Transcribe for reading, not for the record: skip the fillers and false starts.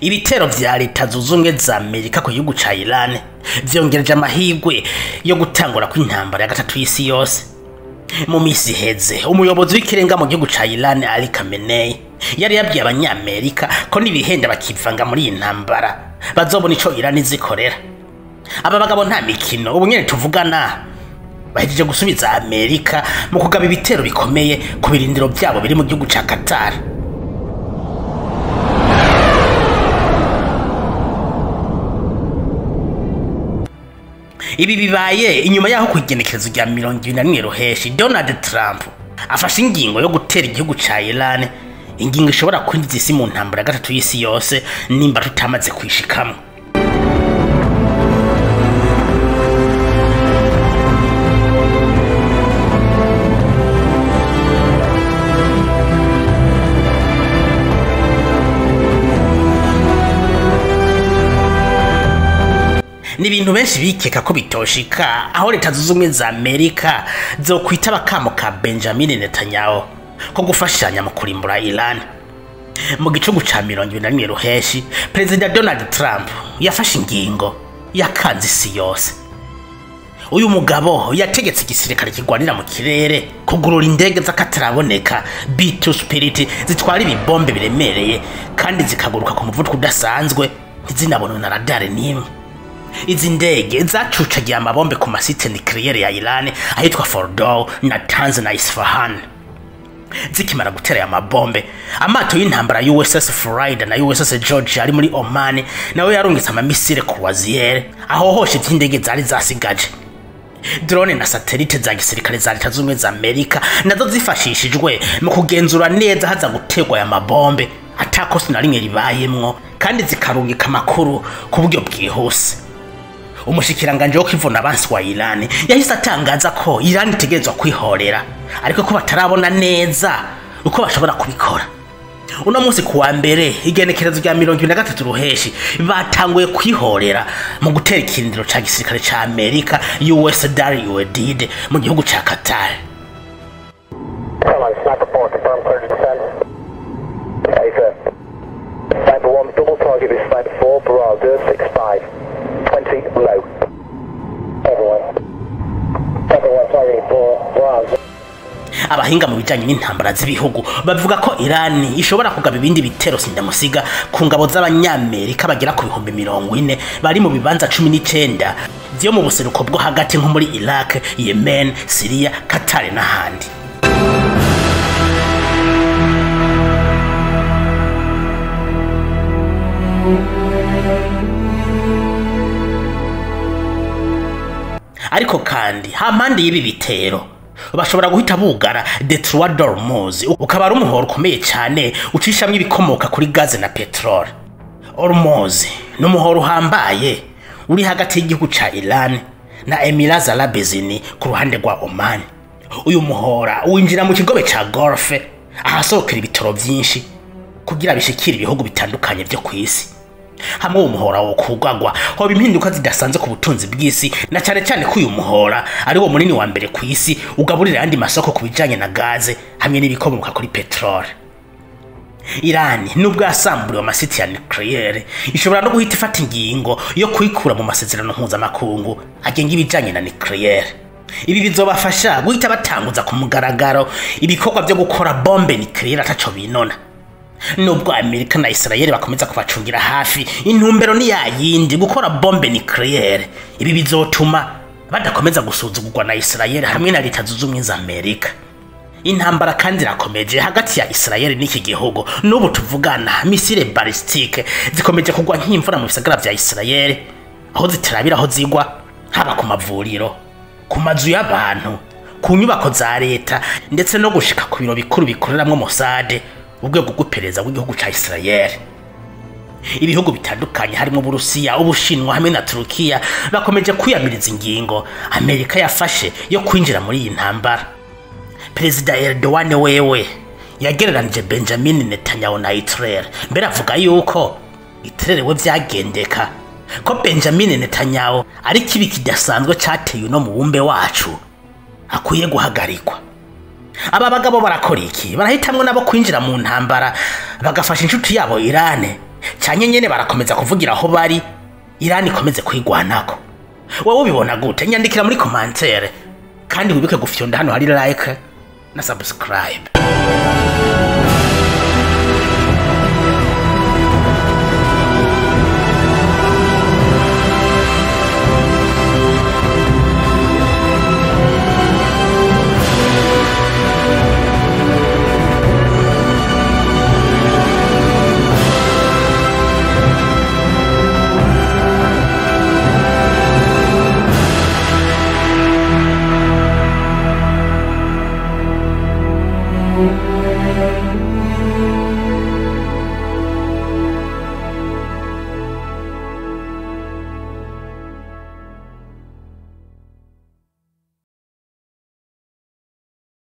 Ibitero vya Leta Zunze Ubumwe za Amerika ku gihugu ca Iran vyongereje amahirwe yo gutangura kw'intambara ya gatatu y'isi yose. Mu misi iheze, umuyobozi w'ikirenga mu gihugu ca Iran, Ali Khamenei, yari yabwiye Abanyamerika ko nibihenda bakivanga muri iyi ntambara bazobona ico Iran izikorera. Aba bagabo nta mikino, ubu nyene tuvugana bahejeje gusubiza Amerika mu kugaba ibitero bikomeye ku birindiro vyabo biri mu gihugu ca Qatar. Ibi bibaye inyuma yaho ku igenekerezo rya 21 Ruheshi Donald Trump afashe ingingo yo gutera igihugu ca Iran, ingingo ishobora kwinjiza isi mu ntambara ya gatatu y'isi yose nimba tutamaze kwishikamwo. Ni ibintu benshi bikeka ko bitoshika aho Leta Zunze Ubumwe za Amerika zokwitaba akamo ka Benjamin Netanyahu ko gufashanya mu kurimbura Iran. Mu gicugu ca 21 Ruheshi, Perezida Donald Trump yafashe ingingo yakanze isi yose. Uyu mugabo yategetse igisirikare kigwanira mu kirere kugurura indege z'akataraboneka B2 Spirit zitwara ibibombe biremereye kandi zikaguruka ku muvuduko udasanzwe, ntizinabonwe na radare n'imwe. Izi ndege zacucagiye amabombe ku masite nucléaire ya Iran ahitwa Fordow, Natanz na Isfahan. Zikimara gutera aya mabombe, amato y'intambara USS Florida na USS Georgia ari muri Oman nawe yarungitse amamisire croisière ahohoshe ivy'indege zari zasigaje. Drone na satellite za gisirikare za Leta Zunze Ubumwe za Amerika nazo zifashishijwe mu kugenzura neza haza gutegwa aya mabombe atakosi na rimwe ribayemwo, kandi zikarungika amakuru ku buryo bwihuse. Umushikiranganje wo kwivuna abansi wa Iran yahise atangaza ko Iran itegerezwa kwihorera, ariko ko batarabona neza uko bashobora kubikora. Uno munsi kuwa mbere igenekerezo rya 23 Ruheshi batanguye kwihorera mu gutera ikirindiro ca gisirikare ca Amerika US Dar Uedid mu gihugu ca Qatar. Sniper 4, confirm clear to descend. Acer. Sniper 1, double target with Sniper 4, barrage 065. 20 low. Everyone. Sniper 1, target 4, barrage. Abahinga mu bijanye n'intambara z'ibihugu bavuga ko Iran ishobora kugaba ibindi bitero sindamusiga ku ngabo z'Abanyamerika bagera ku 40,000 bari mu bibanza 19 vyo mu buseruko bwo hagati nko muri Iraq, Yemen, Syria, Qatar n'ahandi. Ariko kandi hampande y'ibi bitero bashobora guhita bugara Detroit d'Ormuz, ukaba ari umuhoro ukomeye cyane ucishamwo ibikomoka kuri gaze na petrole. Hormuz ni umuhoro uhambaye uri hagati y'igihugu ca Iran na Emirats Arabes Unis ku ruhande rwa Oman. Uyu muhora winjira mu kigobe ca Gulf ahasohokera ibitoro vyinshi kugira bishikire ibihugu bitandukanye vyo kw'isi. Hamwe uwo muhora wo kugagwa hoba impinduka zidasanzwe ku butunzi bw'isi, na cyane cyane ko uyu muhora ari wo munini wa mbere ku isi ugaburira ayandi masoko ku bijanye na gaze hamwe n'ibikomoka kuri petrole. Iran nubwo yasamburiwe amasiti ya nucléaire ishobora no guhita ifata ingingo yo kwikura mu masezerano mpuzamakungu agenga ibijanye na nucléaire. Ibi bizobafasha guhita batanguza ku mugaragaro ibikorwa vyo gukora bombe nucléaire ataco binona. Nubwo Amerika na Israel bakomeza kubacungira hafi, intumbero ni yayindi, gukora bombe nucléaire. Ibi bizotuma badakomeza gusuzugurwa na Israel hamwe na Leta Zunze Ubumwe za Amerika. Intambara kandi irakomeje hagati ya Israel n'iki gihugu. N'ubu tuvugana misile ballistique zikomeje kugwa nk'imvura mu bisagara vya Israel, aho zitarabira aho zigwa, haba ku mavuriro, ku mazu y'abantu, ku nyubako za leta, ndetse no gushika ku biro bikuru bikoreramwo Mossad, urwego rw'iperereza rw'igihugu ca Israel. Ibihugu bitandukanye harimo Uburusiya, Ubushinwa hamwe na Turukiya bakomeje kwiyamiriza ingingo Amerika yafashe yo kwinjira muri iyi ntambara. Perezida Erdogan wewe yagereranije Benjamin Netanyahu na Hitler, mbere avuga yuko Hitler we vyagendeka ko Benjamin Netanyahu ari kibi kidasanzwe cateye uno mubumbe wacu akwiye guhagarikwa. Aba bagabo barakora iki? Barahitamwo nabo kwinjira mu ntambara bagafasha inshuti yabo Iran Canke nyene barakomeza kuvugira aho bari, Irani ikomeze kwigwanako? Wowe ubibona gute? Nyandikira muri commentaire, kandi wibuke gufyonda hano hari like na subscribe.